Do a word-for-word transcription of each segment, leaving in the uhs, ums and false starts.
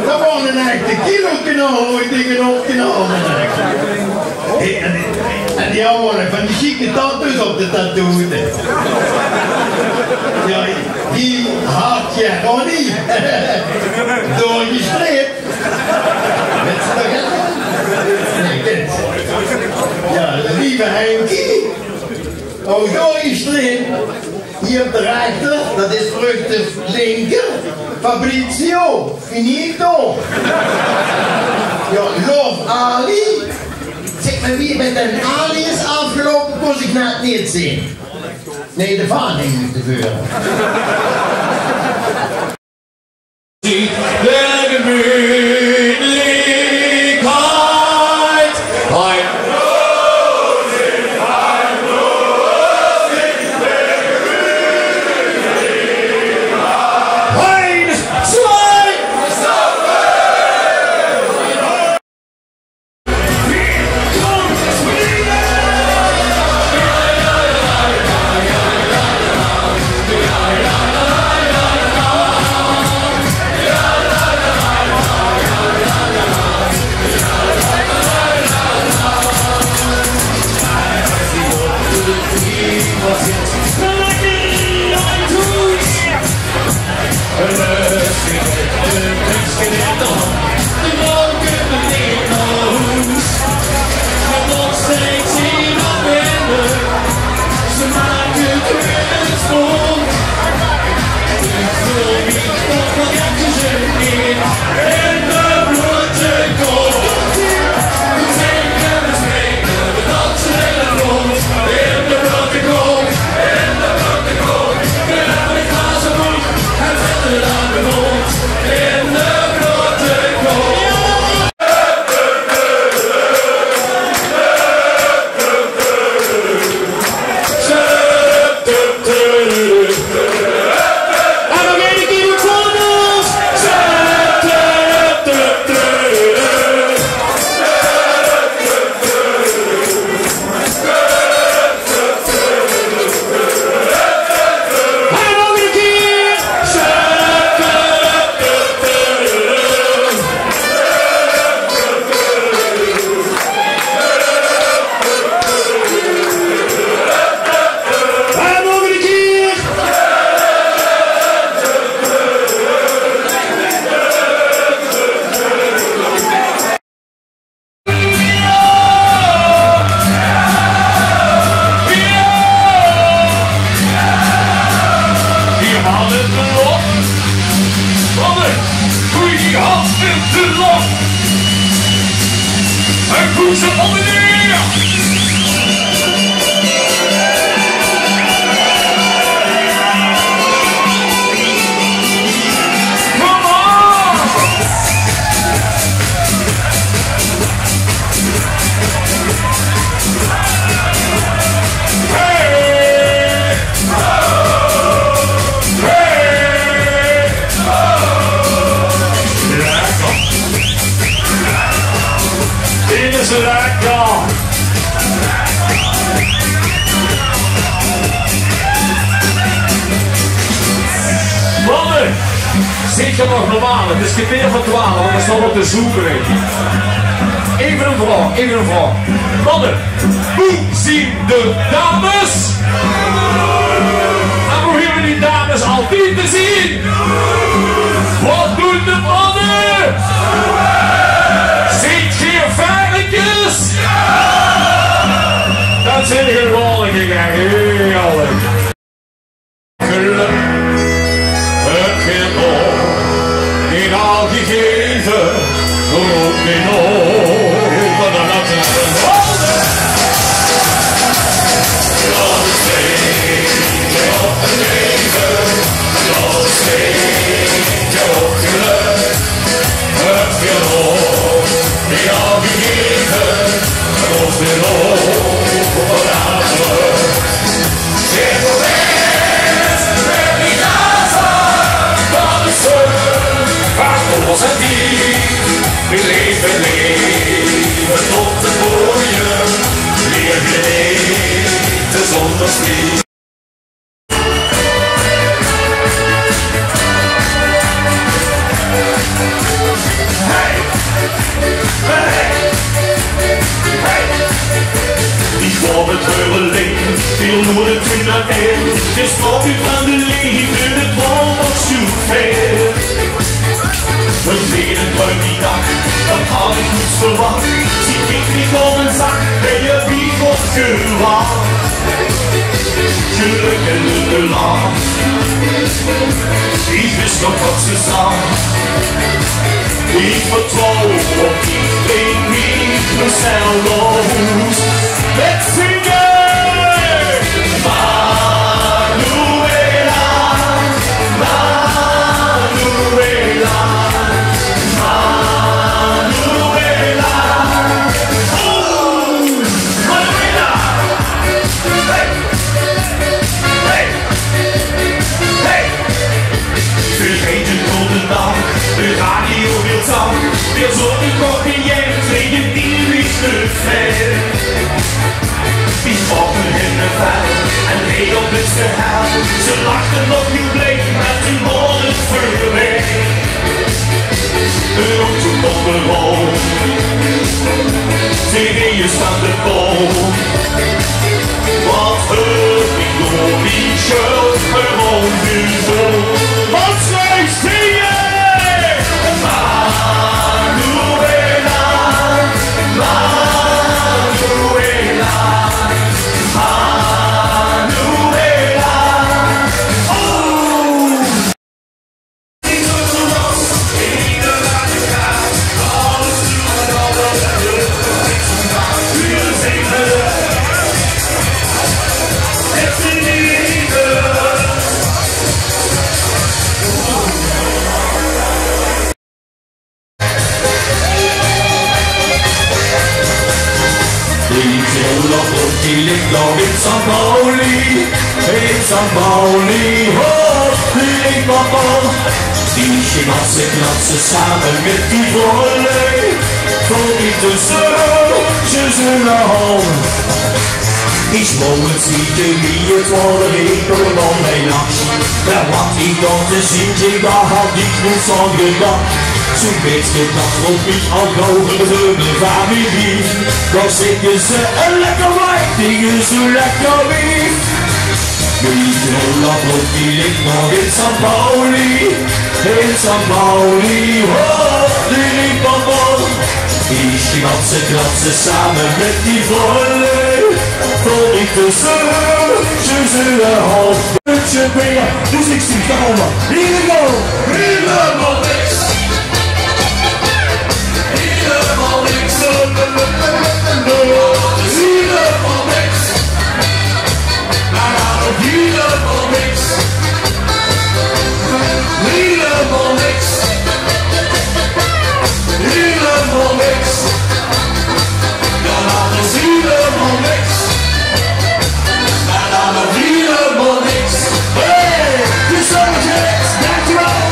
Dat waor 'nen echte kiloknaal, hoor, tegenop knaal. Hey, en, en die hawwe van die sjieke tattoos op de tattoos. Jao, die had je gewoon niet doorgestreept. Wèts se dat? Nee, kèns se. Jao, lieve Henkie. Ouch doorgestreept. Hie op de rechter, dat is veur uch de linker. Fabrizio, finito. Jao, love Ali. Zèk mer, wie 't mit d'n Ali is aafgeloupe, kós ich net neet zeen. Nee, de vaan hing te veure. De gemütlichkeit. Hoi. Eins, zwei. Dit is lekker. Manne, zeet geer nog normaal? 't Is kwarteer veur twelf, want d'r steit op de zoeker in. Effe 'n vraog, effe 'n vraog. Manne, boe zien de dames? En boe höbbe die dames altied te zien? Wat doen de manne? Zeet geer verrekes? Dat zeen geer waal, heerlik. Gelök, 't geld nog neet al gegeve, nog neet nog, want dan laat ze het houden. Laat het leven opleven, laat het leven opgeluk. 't Geld nog neet al gegeve, nog neet nog, want dan laat ze Ich waor mit häör allein, veer loerde toen nao ein. Veer spraoke van de leefde, 't waor nog zoe fijn. 't Leed, 't leuk, die daag, dat haw ich neet verwach. Zie keek mich aon en zag: "Bön je bie God gewacht?" Gelök en de lach. Ich wis nog wat ze zag. Ich vertrouw op dich, ich bin neet mie zelfs. Let's sing it! Manuela, Manuela, Manuela. Oh, Manuela! Hey! Hey! Hey! Veer reje door de nach, de radio wilt zacht. Veer zónge nog neet ins, veer reje die wis te ver. Ich waor in de vel en reed op 't geheel. Ze lachte nog neet blij, mer toen waor 't veurbij. Rond de bol. Serieus aan de bol. Wat höb ich door die sjöld gewoen gedoon? Wat zölle veer zinge? Manuela, Manuela, Manuela. Oh! Die Olaf, die lik nog in San Pauli, in San Pauli, hoog, die lik nog al. Die gimnatse knatse same mit die vrouwlui, veur die tösse, ze zölle hal. Ich wou 't zeen, wie 't waor, ich bin al mien nach. Mer wat ich dao te zeen kreeg, dao haw ich neet aan gedach. Zoe'n bietje nach vónj ich al gaw 'n gezeune femilie. Dao zègke ze: "E lekker wief, die is zoe lekker wief." Wie 't Olaf, die lik nog in San Pauli, in San Pauli, hoog, die lik nog al. Die gimnatse knatse same mit die vrouwlui, veur die tösse, ze zölle hal. Pötsje, pötsje, dus ich zing, dao kómme veer. Here we go! Hielemaol niks. Hielemaol niks. Hielemaol niks. Hielemaol niks. Hielemaol niks. Hielemaol niks. Ja, dat is hielemaol niks. Maar dan nog hielemaol niks. Hey, de zon is rechts, dankjewel.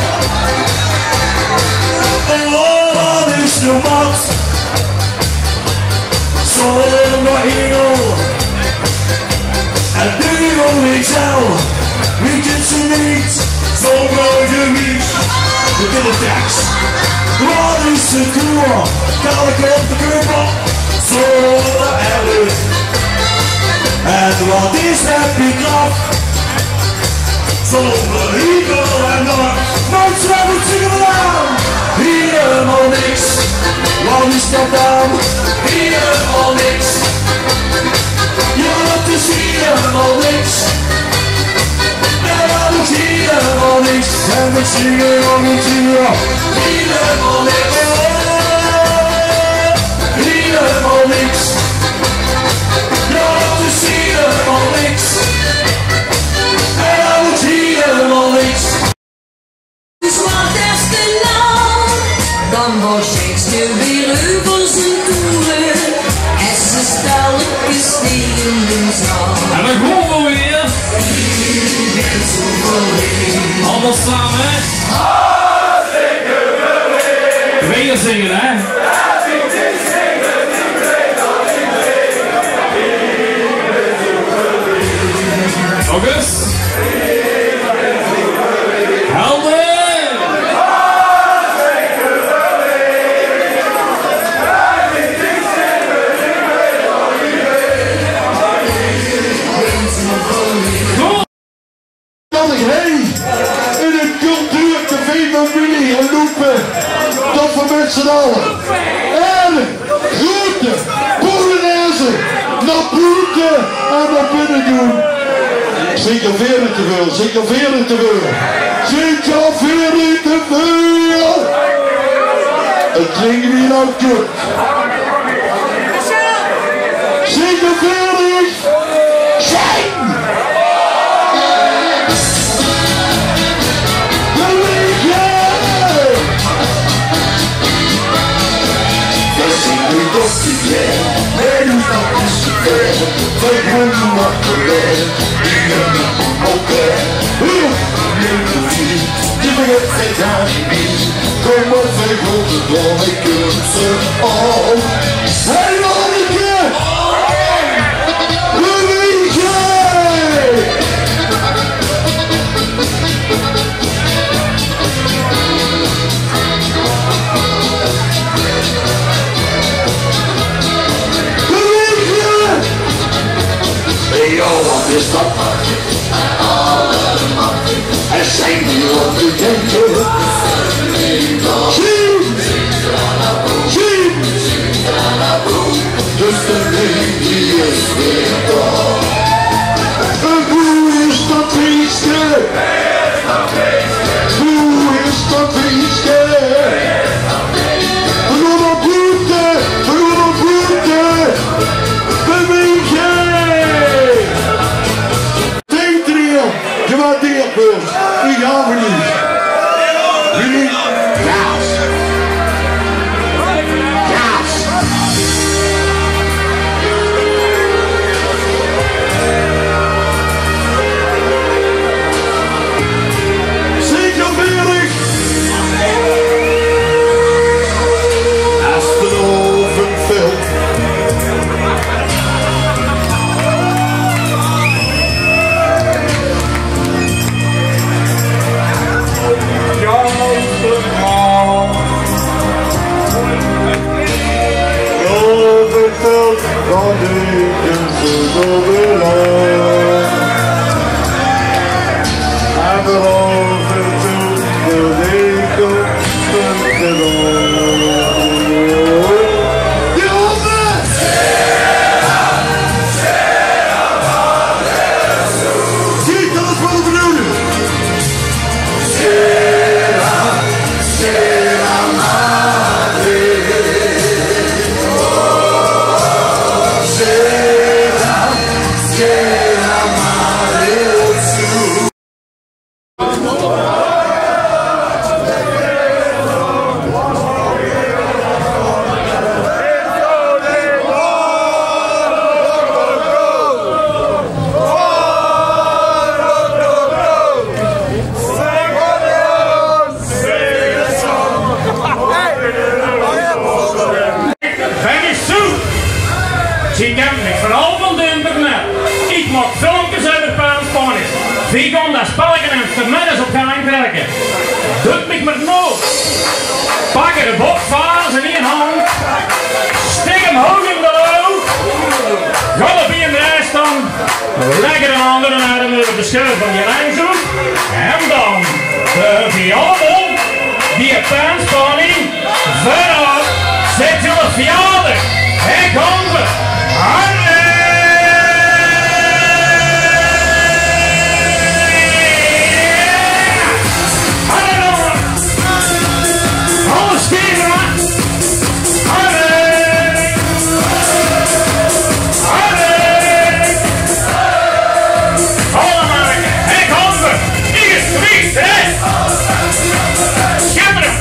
Oh, wat is de mat? Zonder hemel. En nu hoor ik zelf, wie je ze niet, zonder je niet. De dubbeltracks. Wat is de tour? Kan ik op de knuppel? Zonder elf. En wat is het bedrag? Zonder hemel en dan. Mensen, wat moet ik vandaan? Hielemaol niks. Wat is dat dan? Hielemaol niks. Ja, dat is hielemaol niks. Ja, dat is hielemaol niks. En we zingen om het uur. Hielemaol niks. Hielemaol niks. Ja, dat is hielemaol niks. En dat is hielemaol niks. Is wat des te lang, dan waor Shakespeare weer euver zien toere. En ze stelde kestelen in zaal. En dan gaon we weer. Allemaol same. Weer zinge, hè? Nog ins. Helder! Mèt z'n alle. En groete polonaise nao boete en nao binne doen. Zeker veer te väöl, zeker veer te väöl. Zeker veer te väöl. Het klinkt wie nou kut. Zeker veer. Sjeng! Bewege! Veer zien noe toch te ver, veer doen dat is te ver. Veer doen nog te ver, die hebben ook ver. Hoe? Die vergeet geen jaar niet. Kom op, veer groepe door, ik kun ze al. Hey, nog een keer! Luigi! Luigi! Hey, joh, wat is dat? Er zijn hier op de denken. Zien! Zien! Dus de lady is weer daar. En hoe is dat feestje? Hoe is dat feestje? Veer doen op boete, veer doen op boete. Bewege! Twee, drie, gewaardeerd weurt. Uch gaon v'r neet. Jullie? Gaas. Gaas. Zeker veer. As de oven velt. Veer zien kènt mich veural van 't internet. Ich maak filmkes euver Paans Pony. Veer gaon dat spelleke ins 's middes op gaank werke. Doot mich mer nao. Pak de bokvaas in ien hand. Stik 'm hoog in de loch. Gaon op ien rij staon. Lègke d'n andere erm euver de sjöller van dien lèngshoek. En dan de viool, die Paans Pony, veurop, zèt uch op de viool. Hie kómme v'r. Hallo! Hallo! Alles kiere! Hallo! Hallo! Hallo, Mark! Hie kómme v'r! Iers, drie, zes! Sjitterend!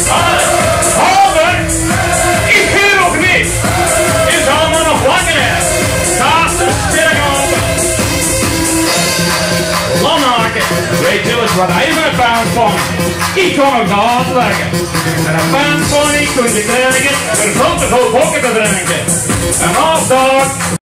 Hallo! Hallo! Ich huur uch neet! Is allemaol nog wakker, hè? Daag, de spillen ope! Lannake, weit geer waat hie veur ein Paans Pony? Ich kan uch dat oetlègke. Mit eine Paans Pony kóns se kriege, veur vöal te vöal bokke te drinke. En aaf dat